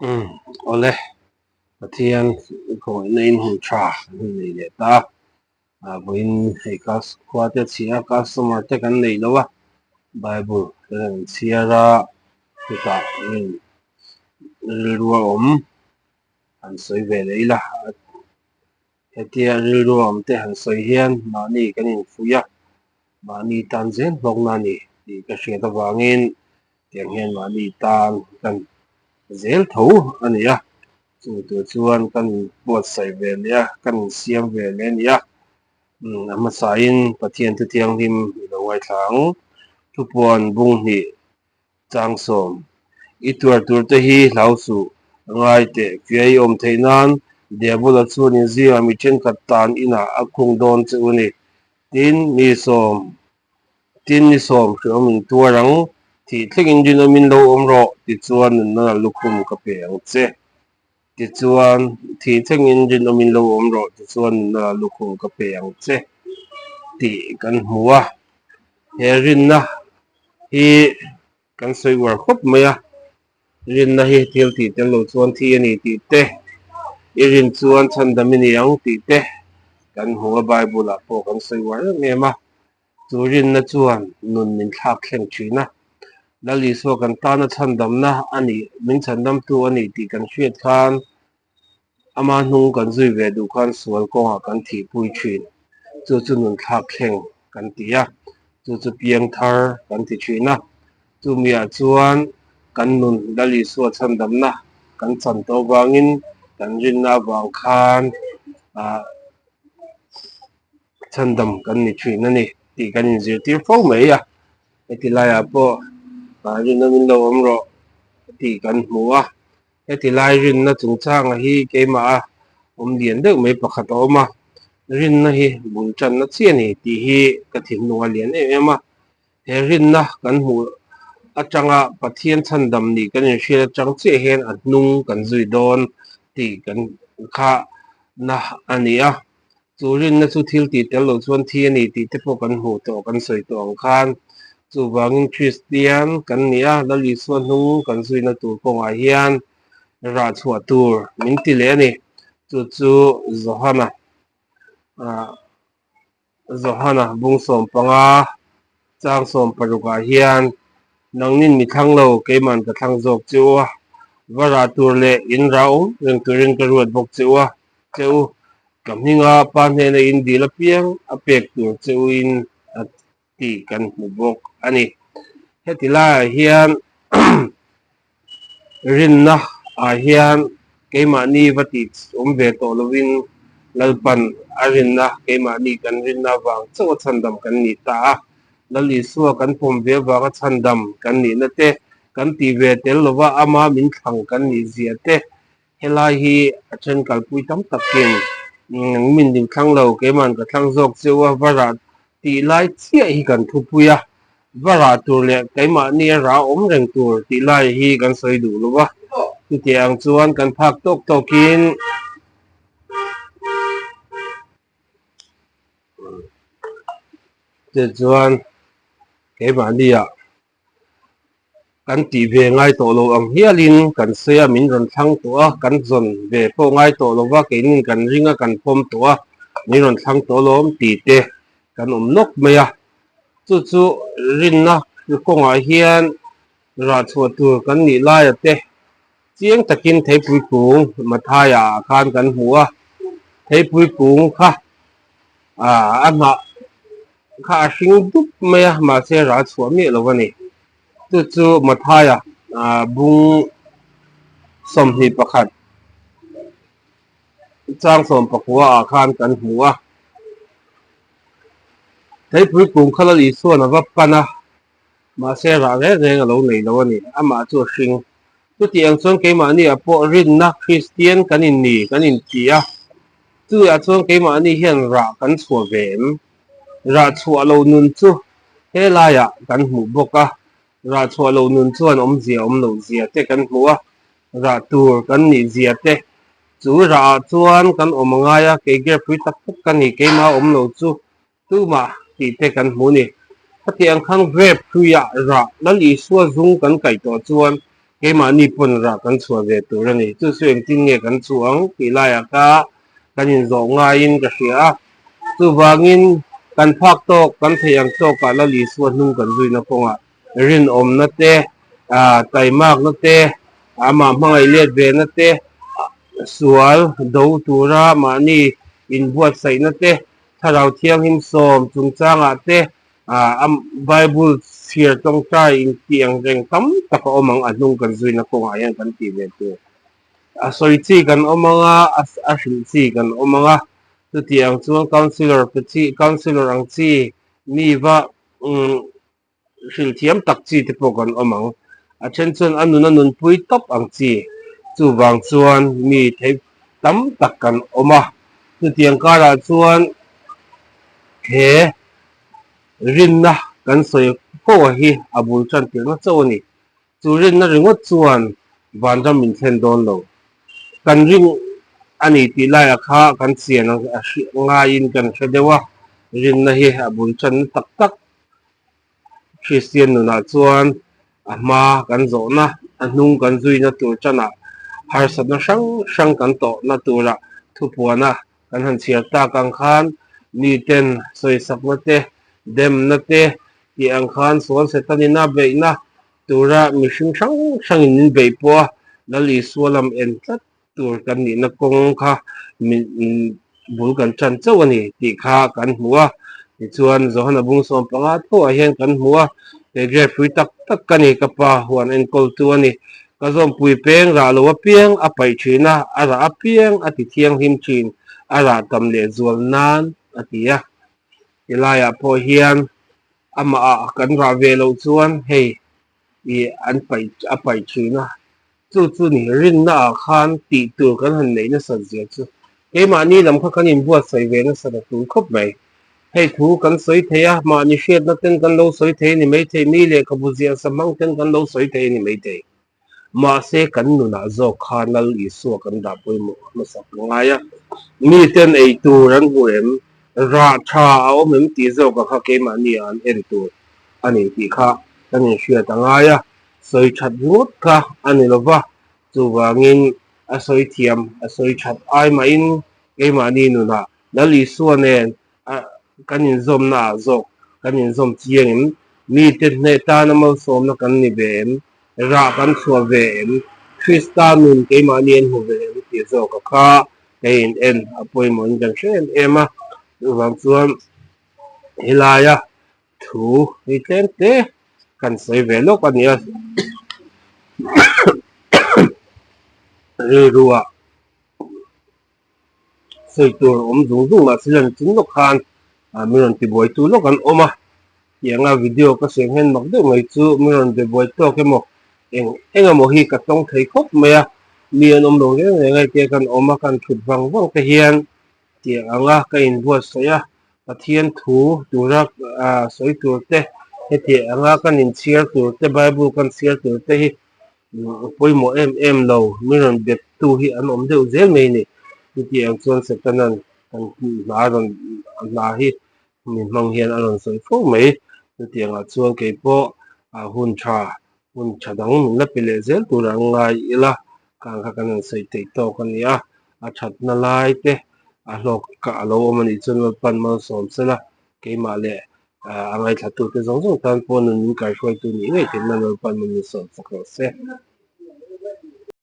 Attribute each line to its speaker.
Speaker 1: Umm awle Pathian khawngaihna in hun tha kan hun nei leh ta a vawiin hei class khua te chhia customer te kan nei lo a bible te kan chhiar a chutah rilru a awm han sawi ve leh ila hetia rilru a awm te han sawi hian mahni kan infuih a mahni tan zel hlawkna a ni tih ka hriat avangin tiang hian mahni tan kan zel tho a ni a, chung tur chuan kan buatsaih ve leh a, kan insiam ve leh a ni a, umm a hmasain Pathian thu thianghlim i lo ngaithla ang, thupuan bung hnih Changsawm, I tuar tur te hi hlau suh, ngai teh, fia i awm theih nan Diabola chuan in zingah mi thenkhat tan inah a khung dawn che u ni. Tin, mi sawm, tin ni sawm hreawm in tuar ang, thih thlengin rinawmin lo awm rawh, tichuan nunna lukhum ka pe ang che. Tichuan, thih thlengin rinawmin lo awm rawh, tichuan nunna lukhum ka pe ang che tih kan hmu a. He rinna hi kan sawi uar khawp mai a, rinna hi thil tih tel lo chuan thi a ni tih te, i rin chuan chhandam i ni ang tih te kan hmu a, Bible ah pawh kan sawi uar em em a. Chu rinna chuan nun min thlak thleng thin a, Lal Isua kan tana chhandamna a nih, min chhandamtu a nih tih kan hriat khan ama hnung kan zui ve duh khan sual kawngah kan thihpui thin. Chu chu nun thlak thleng kan ti a, chu chu piang thar kan ti thin a. Chumiah chuan kan nun Lal Isua chhandamna kan chan tawh avangin kan rinna avang khan ah chhandam kan ni thin a ni tih kan inzirtir fo mai a, heti laiah pawh rinna min lo awm rawh tih kan hmu a, heti lai rinna chungchanga hi keimaha awm lian deuh mai pakhat a awm a, rinna hi bul tanna chiah a ni tih hi ka thinlung a lian em em a, he rinna kan hmuh atanga Pathian chhandam nih kan inhriat atang chiah hian a hnung kan zui dawn tih kan kha na a ni a. Chu rinna chu thil tih tel loh chuan thi a ni tih te pawh kan hmuh tawh kan sawi tawh ang khan. Chuvangin Kristian kan ni a, Lal Isua hnung kan zuina tur kawngah hian rah chhuah tur min ti leh a ni. Chu chu Johana ah Johana bung 15 chang 60 ah hian nangnin mi thlang lo keiman ka thlang zawk che u a, va rah tur leh in rah awm reng turin ka ruat bawk che u a, che u ka hminga pa hnena in dil apiang a pek tur che u in a tih kan hmu bawk a ni. Heti laiah hian Rinna ah hian keimahni va tih awm ve tawh lovin Lalpan a rinna keimahni kan rinna avang chauh a chhandam kan nih ta a. Lal Isua kan pawm ve avanga chhandam kan nihna te, kan tih ve tel lova ama min thlang kan nih zia te, helai hi a then kalpui tam takin min ding thlang lo, keiman ka thlang zawk che u a, va rah tih lai chiah hi kan thupui a, va rah tur leh keimahni a rah awm reng tur tih lai hi kan sawi duh lo va, chutiang ang chuan kan phak tawk tawkin tichuan keimahniah Kan tih ve ngai tawh lo ang hialin kan sawi a, min rawn thlang tawh a, kan zawn ve pawh ngai tawh lo va, keinin kan ring a, kan pawm tawh a, min rawn thlang tawh alawm tih te kan awm nawk mai a. Chu chu rinna kawngah hian rah chhuah tur kan nih laia te chiang takin theipui kung Mathaia ah khan kan hmu a, theipui kung kha a hnah kha a hring dup mai a, mahse ral chhuah miah lo a ni. Chu chu Mathaia bung 21 chang 19 ah khan kan hmu a. Theipui kung kha Lal Isuan a va pan a, mahse rah reng reng a lo nei lo a ni, amah chu a hring. Chutiang ang chuan keimahni ah pawh rinna Kristian kan in ni kan inti a, chutiah chuan keimahni hian rah kan chhuah ve em? Rah chhuah lo nun chu helaiah kan hmuh bawk a, rah chhuah lo nun chuan awmzia awm loh zia te kan hmu a, rah tur kan nih zia te chu rah ah chuan kan awm a ngai a, kei gerpui tak tak ka ni keimah awm lo chu Tumah tih te kan hmu ni. Khatiang khan grape hluiah rah Lal Isua zung kan kaih tawh chuan Keimahni pawn rah kan chhuah ve tur a ni. Chu chu engtin nge kan chhuah ang tih laiah kha kan inzawh ngaiin ka hria a. Chuvangin kan phak tawk, kan theih ang tawkah Lal Isua hnung kan zuina kawngah rinawmna te, taimakna te, amah hmangaih let vena te, sual do tura mahni inbuatsaihna te, Thlarau Thianghlim sawm chungchangah te, a Bible chhiar tawngtai intih ang reng tam tak a awm ang a hnung kan zuina kawngah hian kan tih ve tur. A sawi chi kan awm ang a, a hrilh chi kan awm ang a, chutiang chuan councillor pe chi, councillor ang chi mi va hrilh thiam tak chi te pawh kan awm ang. A then chuan a nun a nunpui tawp ang chi. Chuvang chuan mi thei tam tak kan awm a. Chutiang karah chuan he rinna kan sawi fo a hi a bul tan tirhna chauh a ni. Chu rinna ringawt chuan vanram min thlen dawn lo. Kan ring a ni tih laiah kha kan chian a ngaiin kan hre deuh a, rinna hi a bul tanna tak tak Kristian nunah chuan a hma kan zawhna, a hnung kan zuina tur tanah harsatna hrang hrang kan tawhna turah thupuana kan han chhiar tak ang khan miten sawisakna te, demna te tih ang khan sual Setanin a beihna tura mihring hrang hrangin min beih pawh a, Lal Isua lam en tlat tur kan nihna kawng kha min bul kan tan chauh a ni tih kha kan hmu a. Tichuan Johana bung 15 thawhah hian kan hmu a, kei Jeffrey tak tak ka ni, ka pa huan enkawltu a ni. Ka zawmpui peng rah lo apiang a paih thin a, a rah apiang a ti thianghlim thin, a rah tam leh zual nan a ti a. Tilaiah pawh hian amah ah kan rah ve loh chuan hei ih an paih a paih thin a, chu chu ni rinna ah khan tih tur kan han neih nasat zia chu keimahni lam kha kan inbuatsaih ve nasat a tul khawp mai. Hei thu kan sawi thei a, mahni hriatna ten kan lo sawi thei a ni maithei, mi lehkhabu ziahsa hmang ten kan lo sawi thei a ni maithei. Mahse kan nunah zawk khan Lal Isua kan dah pawimawh hmasak a ngai a, miten ei tur an hmu em, rah tha a awm em tih zawkah kha keimahni ah an en tur a ni tih kha kan inhriat a ngai a, sawi that ringawt kha a ni lova, chuvangin a sawi thiam a sawi that ai mahin keimahni nunah Lal Isua nen a kan inzawmna ah zawk kan inzawm chiang em? Mite hneh tana malsawmna kan ni ve em? Rah kan chhuah ve em? Krista nun keimahni an hmu ve em tih zawk a kha kei in en a pawimawhin kan hre em em a. Chuvang chuan helaia thu hi tlem te kan sawi ve lawk a ni a. Rilru ah. Sawi tur awm zung zung mahse lan chung lawk khan mi rawn ti buai tu lawk an awm a, tianga video ka siam hian mak deuh mai chu mi rawn be buai tawk emaw eng eng emaw hi ka tawng thei khawp mai a, mi an awm lo reng reng a hetia kan awm a kan thut vang vang te hian tiang anga ka inbuatsaih a, Pathian thu tura sawi tur te hetiang anga kan inchhiar tur te Bible kan chhiar tur te hi pawimawh em em lo mi rawn bet tu hi an awm deuh zel mai a ni. Chutiang chuan Setanan kan hna rawn hna hi mi hmang hian a rawn sawi fo mai. Chutiangah chuan kei pawh hun tha hun tha dang min la pe leh zel tur ang ngai ila kang kha kan han sawi theih tawk a ni a. A thatna lai te a hlawk a lo awm a nih chuan Lalpan malsawm sela keimah leh A ngaithlatute zawng zawng tan pawh nun min kaihruaitu nih ngei theihna Lalpan min sawm chak rawh se.